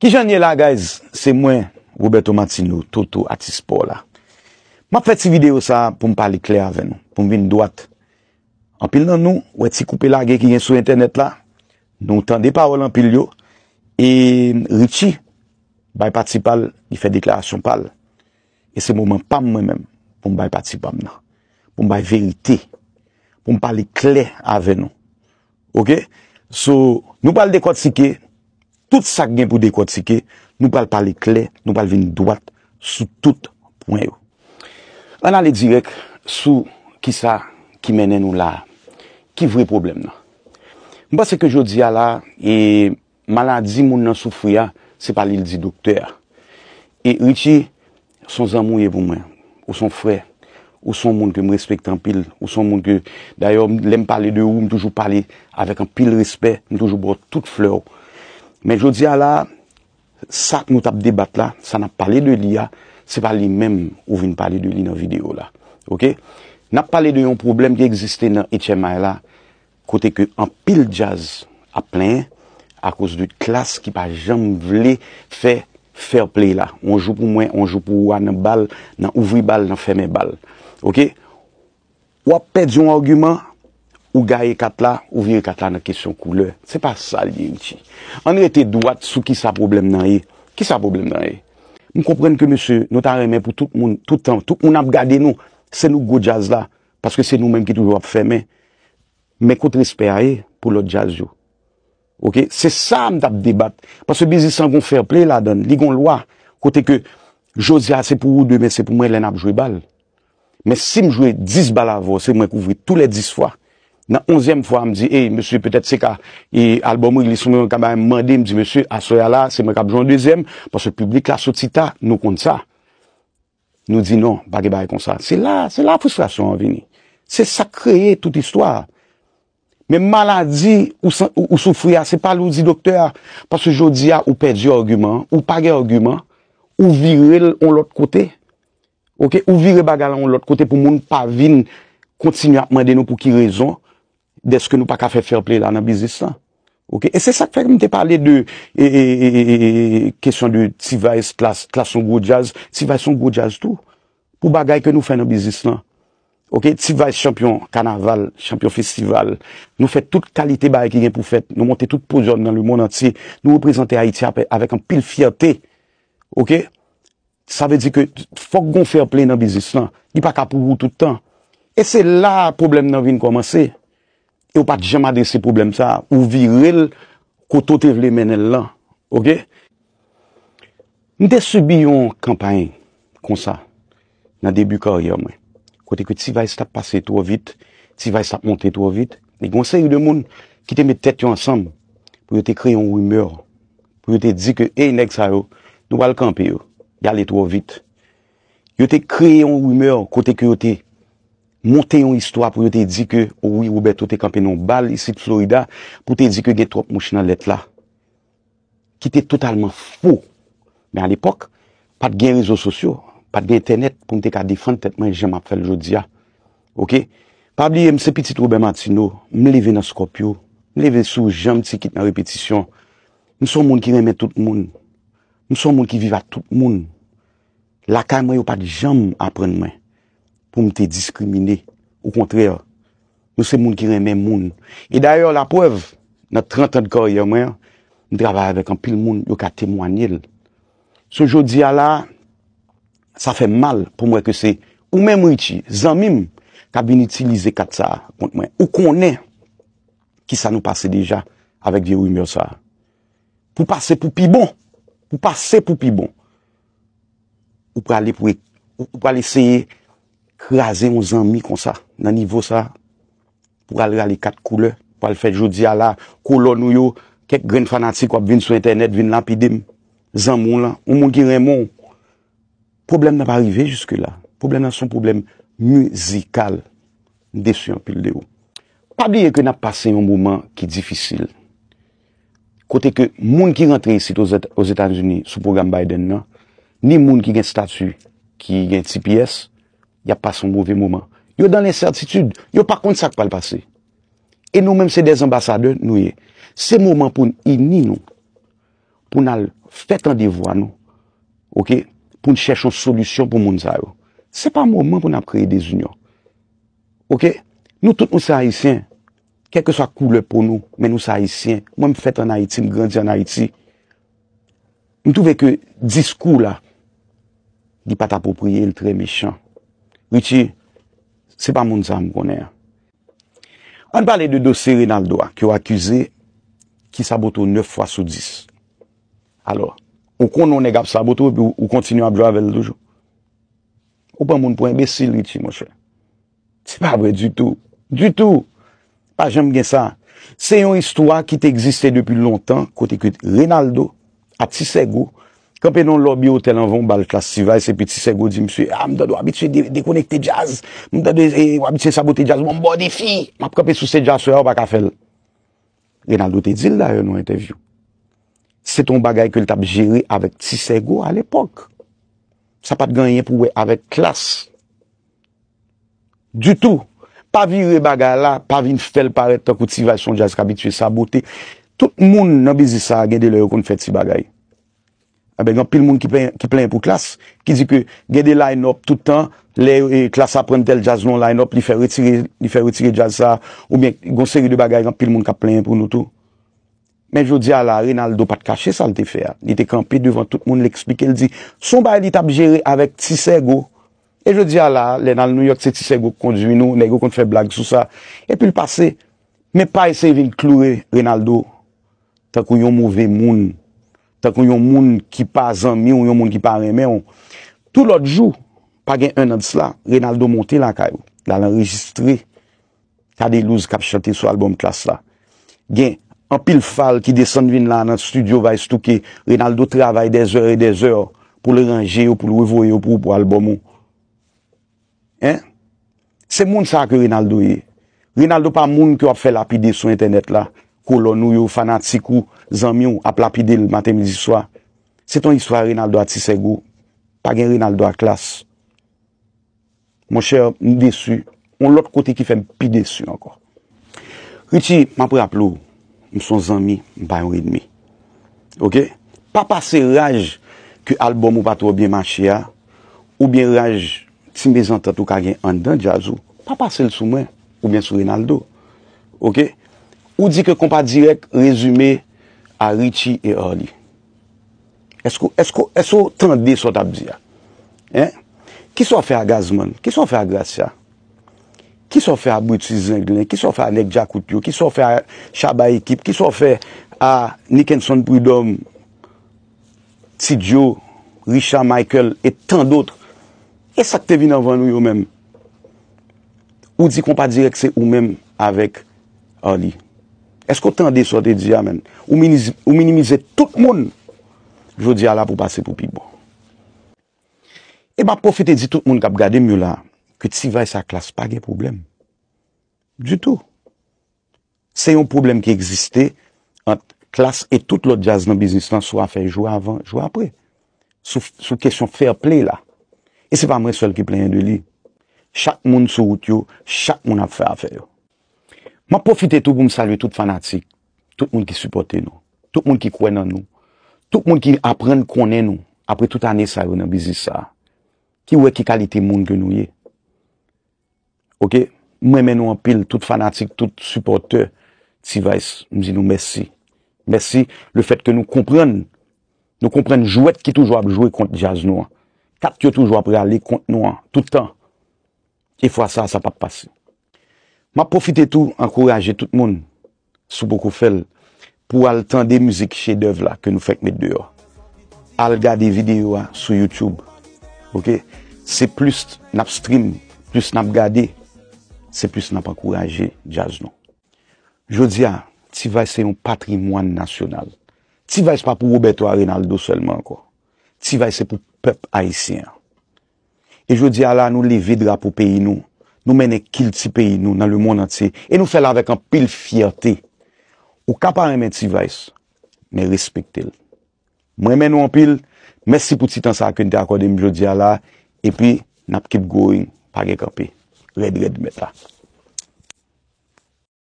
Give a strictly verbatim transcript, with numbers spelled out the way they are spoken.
Kijan n ye la, guys? Se mwen, Roberto Martino, Toto, atis pa w la. M ap fè ti videyo sa a pou m pale klè avè nou, pou m vin dwat. Anpil nan nou wè ti koupe lage ki gen sou entènèt la, nou tande pawòl anpil yo, e Richie bay pati pa l, li fè deklarasyon pa l. E se moman pa m mwen menm pou m bay pati pa m nan, pou m bay verite, pou m pale klè avè nou. Oke? So, nou pral dekòtike tout sa k gen pou dekòtike, nou pral pale klè, nou pral vin dwat sou tout pwen yo. Ann ale dirèk sou kisa ki mennen nou la a. Ki vre pwoblèm nan? M panse ke jodi a la, e maladi moun nan soufri a, se pa li l di doktè a. E Richie, se yon zanmi w ye pou mwen. Ou se yon frè. Ou se yon moun ke m respekte anpil. Ou se yon moun ke, dayè, lè m pale de ou, m toujou pale avèk anpil respè. M toujou ba w tout flè w. Men jodi a la, sa nou t ap debat la, sa n ap pale de li a, se pa li menm ou vin pale de li nan videyo la. Oke? N ap pale de yon pwoblèm ki egziste nan H M I la, kote ke anpil djaz ap plenyen akoz de klas ki pa janm vle fè fair play la. On jou pou mwen, on jou pou ou a nan bal, nan ouvri bal, nan fèmen bal. Oke? W ap pèdi yon agiman, ou gaye kat la, ou vire kat la nan kesyon koulè. Se pa sa l ye, Richie. Ann rete dwat sou kisa pwoblèm nan ye. Kisa pwoblèm nan ye? M konprann ke, mesye, nou ta renmen pou tout moun, tout tan, tout moun ap gade nou, se nou gwo djaz la, paske se nou menm ki toujou ap fèmen. Men kot respè a ye pou lòt djaz yo? Oke? Se sa m t ap debat. Paske biznis lan gon fair play ladan l, li gon lwa. Kote ke jodi a se pou ou, demen se pou mwen lè n ap jwe bal. Men si m jwe dis bal avè w, se mwen k ouvri tou lè dis fwa. Nan onzyèm fwa, m di, ey, mesye, petèt se ka, e, albòm release mwen, ka bay m mande, m di, mesye, aswè a la, se mwen k ap jwe yon dezyèm, paske piblik la soti ta, nou konn sa. Nou di non, pa gen bagay konsa. Se la, se la fristrasyon an vini. Se sa k kreye tout istwa a. Men maladi ou, san- ou, ou soufri a, se pa li w di doktè a. Paske jodi a, ou pèdi agiman an, ou pa gen agiman, ou vire l yon lòt kote. Oke, ou vire bagay la yon lòt kote pou moun pa vin kontinye ap mande nou pou ki rezon dèske nou pa ka fè fair play la nan biznis lan. Oke, e se sa k fè m te pale de e, e, e, e, e, kesyon de T-Vice, Klass, Klass yon gwo djaz, T-Vice yon gwo djaz tou. Pou bagay ke nou fè nan biznis lan. Oke, T-Vice chanpyon kanaval, chanpyon festival. Nou fè tout kalite bagay ki gen pou fèt. Nou monte tout podyòm nan lemonn antye. Nou reprezante Ayiti apè- avèk anpil fyète. Oke? Sa vle di ke fòk gon fair play nan biznis lan. Li pa ka pou ou tout tan. E se la pwoblèm nan vin kòmanse. E w pa t janm adrese pwoblèm sa a. Ou vire l kote w te vle mennen l lan. Oke? M te sibi yon kanpay konsa nan debi karyè mwen. Kote ke T-Vice t ap pase twò vit, T-Vice t ap monte twò vit. E gen yon seri de moun ki te met tèt yo ansanm pou yo te kreye yon rimè, pou yo te di ke, ey, nèg sa yo, nou pral kanpe yo. Y ale twò vit. Yo te kreye yon rimè kote ke yo te monte yon istwa pou yo te di ke, o wi, Roberto te kanpe nan yon bal isit Florida pou te di ke gen twòp mouch nan lèt la. Ki te totalman fo. Men alepòk, pa t gen rezo sosyo, pa t gen entènèt pou m te ka defann tèt mwen jan m ap fè l jodi a. Oke? Pa bliye, m se pitit Robert Martineau, m leve nan Scorpio, m leve sou janm ti kit nan repetisyon. M se yon moun ki renmen tout moun. M se yon moun ki viv ak tout moun. Lakay mwen, yo pa t janm aprann mwen pou m te diskrimine. Okontrè, nou se moun ki renmen moun. E dayè, laprèv, nan trant an de karyè mwen an, m travay avèk anpil moun, yo ka temwanye l. So, jodi a la, sa fè m mal pou m wè ke se ou menm, Richie, zanmi m, k ap vin itilize kat sa a kont mwen. Ou konnen kisa nou pase deja avèk vye rimè sa a. Pou pase pou pi bon. Pou pase pou pi bon. Ou prale pou, ou, ou prale eseye kraze yon zanmi konsa, nan nivo sa, pou al rale kat koulè, pou al fè jodi a la, kolòn ou yo, kèk grenn fanatik w ap vin sou entènèt, vin lapide m. Zanmi w lan, yon moun ki renmen w. Pwoblèm nan pa rive jiske la. Pwoblèm nan se yon pwoblèm mizikal. M desi anpil de ou. Pa bliye ke n ap pase yon moman ki difisil. Kote ke moun ki rantre isit Ozetazini sou pwogram Biden nan, ni moun ki gen stati, ki gen T P S, y ap pase yon move moman. Yo dan lensètitid, yo pa konn sa k pral pase. E nou menm se dè anbasadè nou ye. Se moman pou n ini nou, pou n al fè tande vwa nou, oke, pou n chèche yon solisyon pou moun sa yo. Se pa moman pou n ap kreye dezinyon. Oke? Nou tout nou se Ayisyen. Kèlkeswa koulè po nou, men nou se Ayisyen. Mwen, m fèt ann Ayiti, m grandi ann Ayiti. M twouve ke diskou la, li pa t apwopriye, l trè mechan. Richie, se pa moun sa a m konnen an. Ann pale de dosye Reynaldo a, ke w akize, ki sabote w nèf fwa sou dis. Alò, ou konnen yon nèg ap sabote w, epi ou, ou kontinye ap jwe avè l toujou. Ou pran moun pou enbesil, Richie, monchè. Se pa vre ditou. Ditou. Pa janm gen sa. Se yon istwa ki te egziste depi lontan, kote ke Reynaldo, a Ti Sègo, kanpe nan yon lòbi otèl anvan yon bal Klass T-Vice, epi Ti Sègo di misye, "A, m tande w abitye de-, dekonekte djaz. M tande, e, w abitye sabote djaz. Bon, m ba w defi. M ap kanpe sou stage aswè a, ou pa ka fè l." Reynaldo te di l dayè nan yon entèvyou. Se te yon bagay ke l t ap jere avèk Ti Sègo alepòk. Sa pa t gen anyen pou wè avèk Klass. Ditou. Pa vire bagay la, pa vin fè l parèt tankou T-Vice se yon djaz k abitye sabote. Tout moun nan biznis sa a gen de lè yo konn fè ti bagay. Enben, gen anpil moun ki plenyen, ki plenyen pou Klass, ki di ke gen de line-up tout tan, lè, e, Klass aprann tèl djaz nan yon line-up, li fè retire, li fè retire djaz sa, oubyen gen yon seri de bagay, gen anpil moun k ap plenyen pou nou tou. Men jodi a la, Reynaldo pa t kache sa l te fè a. Li te kanpe devan tout moun, l eksplike, l di, se yon bagay li t ap jere avèk Ti Sègo. E jodi a la, lè n al Nouyòk, se Ti Sègo k kondui nou, nèg yo konn fè blag sou sa. Epi l pase. Men pa eseye vin kloure Reynaldo tankou yon move moun, tankou yon moun ki pa zanmi w, yon moun ki pa renmen w. Tou lòt jou, pa gen enn an de sila, Reynaldo monte lakay ou, l al anrejistre Cadelouse k ap chante sou albòm Klass la. Gen anpil fal ki desann vin la nan estidyo Vice Touquet, Reynaldo travay des heures et des heures pou l ranje yo, pou l revoye yo pou, pou albòm ou. Hein? Se moun sa ke Reynaldo ye. Reynaldo pa moun ke w ap fè lapide sou entènèt la. Kolòn ou yo, fanatik ou, zanmi w ap lapide l maten, midi, swa. Se t on istwa Reynaldo a Ti Sègo. Pa gen Reynaldo a Klass. Monchè, m desi. On lòt kote ki fè m pi desi ankò. Richie, m ap raple w, m se yon zanmi, m pa yon ènmi. Oke? Pa pase raj ke albòm ou pa twò byen mache a, oubyen raj ti mezantant ou ka gen anndan djaz ou, pa pase l sou mwen, oubyen sou Reynaldo. Oke? Ou di ke Konpa Dirèk rezime a Richie e Arly. Èske, èske, èske w tande sa w t ap di a? Hein? Kisa w fè a Gazman? Kisa w fè a Gracia? Kisa w fè a Brutus Zenglen? Kisa w fè a nèg Djakout yo? Kisa w fè a Shabba Ekip? Kisa w fè a Nickenson Prud'homme, Ti Joe, Richard Michael e tant d'autres? E sa k te vin anvan nou yo menm? Ou di Konpa Dirèk se ou menm avèk Arly. Èske w tande sa w te di a, menn? Ou miniz-, ou minimize tout moun jodi a la pou pase pou pi bon. E m ap pwofite di tout moun k ap gade m yo la, ke T-Vice a Klass pa gen pwoblèm. Ditou. Se yon pwoblèm ki egziste ant Klass e tout lòt djaz nan biznis lan sou afè jou avan, jou apre. Sou, sou kesyon fair play la. E se pa mwen sèl ki plenyen de li. Chak moun sou wout yo, chak moun ap fè afè yo. M ap pwofite tou pou m salye tout fanatik, tout moun ki sipòte nou, tout moun ki kwè nan nou, tout moun ki aprann konnen nou apre tout ane sa yo nan biznis sa a, ki wè ki kalite moun ke nou ye. Oke? M renmen nou anpil, tout fanatik, tout sipòtè T-Vice, m di nou mèsi. Mèsi lefètke nou konprann, nou konprann jwèt ki toujou ap jwe kont djaz nou an. Kat yo toujou ap rale kont nou an, tout tan. E fwa sa a, sa p ap pase. M ap pwofite tou ankouraje tout moun, si w poko fè l, pou w al tande mizik chedèv la ke nou fèk met deyò. Al gade videyo a sou YouTube. Oke? Se plis n ap stream, plis n ap gade, se plis n ap ankouraje djaz nou. Jodi a, T-Vice se yon patrimwàn nasyonal. T-Vice pa pou Roberto a Reynaldo sèlman ankò. T-Vice se pou pèp ayisyen an. E jodi a la, nou leve drapo peyi nou. Nou mennen kilti peyi nou nan lemonn antye. E nou fè l avèk anpil fyète. Ou ka pa renmen T-Vice, men respekte l. M renmen nou anpil. Mèsi pou ti tan sa a ke n te akòde m jodi a la. Epi, n ap keep going. Pa gen kanpe. Rèd, rèd, mèt la.